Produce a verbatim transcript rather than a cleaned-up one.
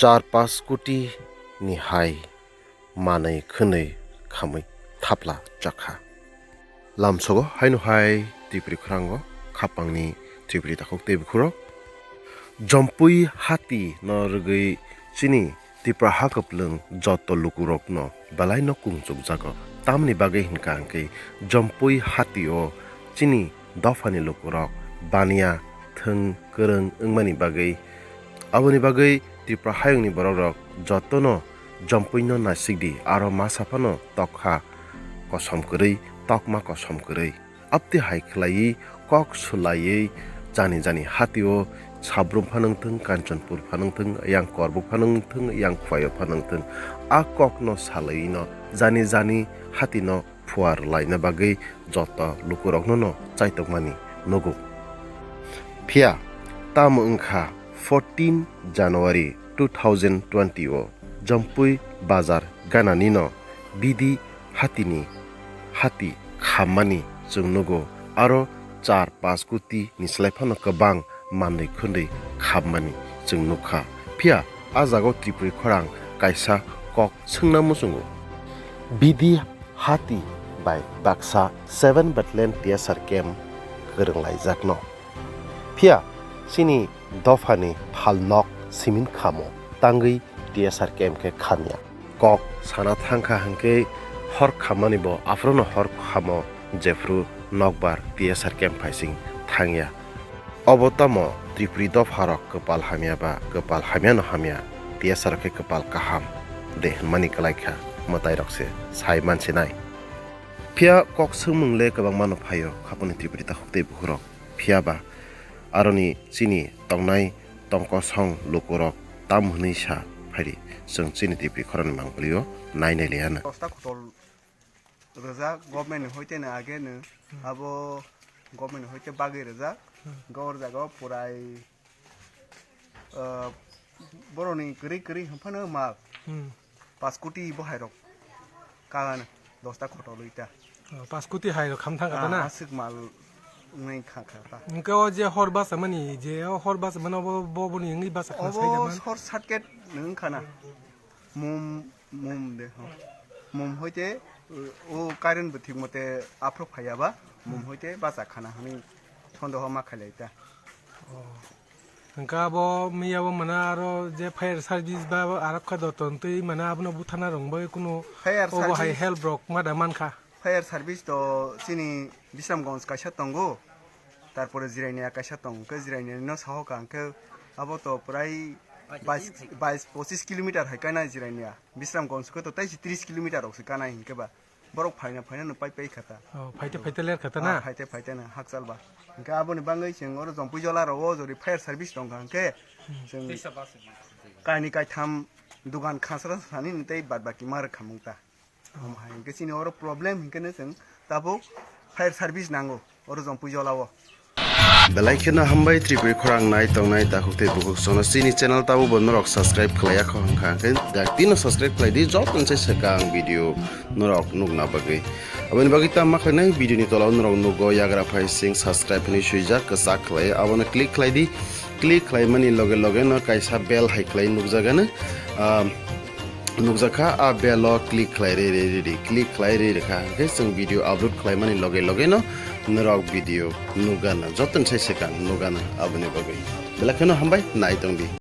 char pash koti ni hai manwi khwnwi khamwi thapla chakha. Lamsogo haino hai Tripuri khrango khapangni Tripuri takhuk tei bukhurok Jompui hati no rwgwi chini Tipra ha kwplwng joto lukurokno belaino kungchukjago. Tamni bagwi hinkha hwnkhe Jompui hati o chini dophani lukurok baniya thwng kwrwng wngmani bagwi, aboni bagwi Tripura hayungni borokrok jotono Jompuino naisikdi, aro masa phano tokha kosom kwrwi, tokma kosom kwrwi. Abtwi hai khlaiwi kok swlaiwi jani jani hatio Sabrum phanwngthwng, Kanchanpur phanwngthwng, yang Korbuk phanwngthwng, yang Khwaio phanwngthwng, a kokno salaiwino jani jani hatino phuar laina bagwi joto lukurokno no chaitokmani nugo. Phiya tamo wngkha fourteen January two thousand twenty o Jompui bazar ganani no bidi hatini hati khammani chwng nugo, aro char pash koti ni slai phano kwbang manwi khwndwi khammani chwng nukha. Phiya a jaga o Tripuri khorang kaisa kok swngna muchungo. Bidi hati bai baksa seven Battalion T S R camp kwrwng laijakno. Phiya chini dophani phalnok simin khamo tangwi T S R camp khe khamya. Kok sana thangkha hwnkhe hor khammani bo aphuru no hor khamo jephuru nokbar T S R camp phaising thangya. Obo tamo Tripuri dopharok kwpal hamya ba kwpal hamyano hamya, T S R khe kwpal kaham de hwnmani kwlaikha mwtairok se sai mansinai. Phiya kok swngmung le kwbangmano phaio khaponi Tripuri takhuk tei bukhurok. Phiya ba aroni chini tongnai tongkosong lukurok tam hwnwi sa phaidi, chwng chini Tripuri khorokni mangpili o nai nai liya na. Dosta khotol rwjak government ni hoite no age no, abo government ni hoite bagwi rwjak. Hwnkhe o jaga o purai, ah, boroni kwrwi kwrwi hwnphano mal Hmm. pash koti bo hai rok kagan dosta khotol oi ta. Oh, pash koti hai rok kham thang kha ta na? Ah, aswk mal wngnai kha kha ta. Hwnkhe o je hor basa mani, je o hor basa mani obo bo boni wngwi basa kha sai Obo naman? Short circuit wng kha na. Mum, mum de, ho. Mum hoite, o current bo thik mote aphro phaiya ba, mum hoite bacha khana hwnwi sondeho ma khailai ta. Oh. Hwnkhe abo miya bo mana aro je fire service ba aro kha doton twi mana abono buthana rwngbai kuno Fire obo hai service. Help rok ma da mankha. Fire service to chini Bisramganj kaisa tongo, tarpore Jirania kaisa tongo, hwnkhe Jirania no sahoka hwnkhe abo to prai bais, bais pochis kilometer hai kana Jirania. Bisramganj khe to tei si tris kilometer rok se kanai hinkhe ba. Borok phaina phaina no pai pai kha ta. Oh, phaite phaite ler kha ta na? Ah, phaite phaite no hakchal ba. Hinkhe aboni bagwi chwng oro Jompui jola rok o jori fire service tong kha hinkhe chwng kainwi kaitham dugan khasra sani tei bad baki ma rwkha mung ta. Omo hai hinkhe chini oro problem hinkhe no chwng tabuk fire service nango oro Jompui jola o. Belai kheno hambai Tripuri khorang nai tongnai takhuk tei bukhuk sono chini channel tabuk bo norok subscribe khlaiya kho hwnkha hwnkhe dak tino subscribe khlai di joto se swkang video norok nukna bagwi. Aboni bagwi tamo khlainai video ni tola o norok nugo yagra phai sing subscribe hinwi swijak kwchak khlai abono click khlai di. Click khlaimani loge loge no kaisa bell hai khlai nukjagano. Ah, nukjakha, a bell o click khlai ri ri ri ri, click khlai ri rikha, hwnkhe chwng video upload khlaimani loge loge no norok video nukgana, joto ni sai swkang nukgana aboni bagwi. Belai kheno hambai, nai tongdi.